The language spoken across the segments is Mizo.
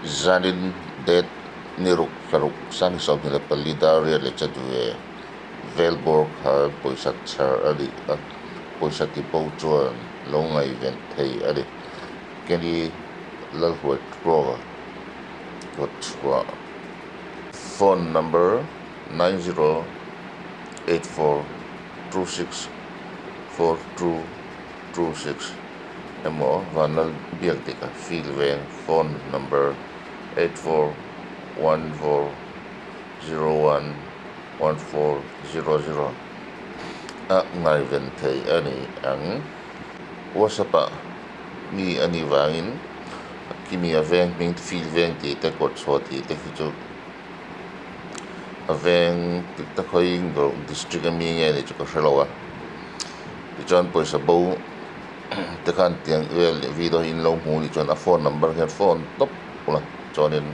Zanin date ni ruk thlaruk sang 24 dar riat leh chanve vel bawr khan pawisa chhar a ni a, pawisa ti bo chuan lo ngaihven thei a ni. Kenny Lalhruaitluanga kawtchhuah phone number 9084264226 emaw Vanlalbiakdika field veng phone number 8414011400 a ngaihven thei a ni ang. WhatsApp ah mi a nih vangin kimi a veng hming field veng tih te kawtchhuah tih te khi chu a veng dik tak hawiin district ami nge nih chu ka hre lo a tichuan pawisa bo te khan tiang vel video hi in lo hmu nih chuan a phone number hian phone tawp ula chuanin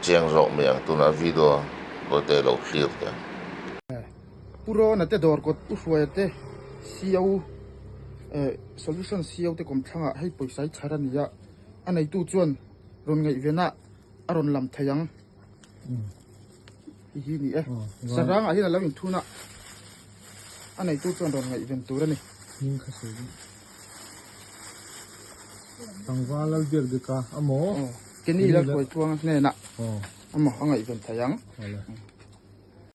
chiang zawk mai ang tunah video pawh te lo thlir teh ang. Pu Rawna te dawr kawt u hruaia te CO eh solution CO te kawmthlangah hei pawisa hi chhar a ni a, a neitu chuan rawn ngaihvenah a rawn lam thei ang hi hi ni e. Sarangah hian a lo inthun a, a neitu chuan rawn ngaihven tur a ni. Hming kha sawi deuh. Tlangval lal biak dik a, a maw? Kenny Lalhruaitluanga hnenah a maw a ngaihven thei ang.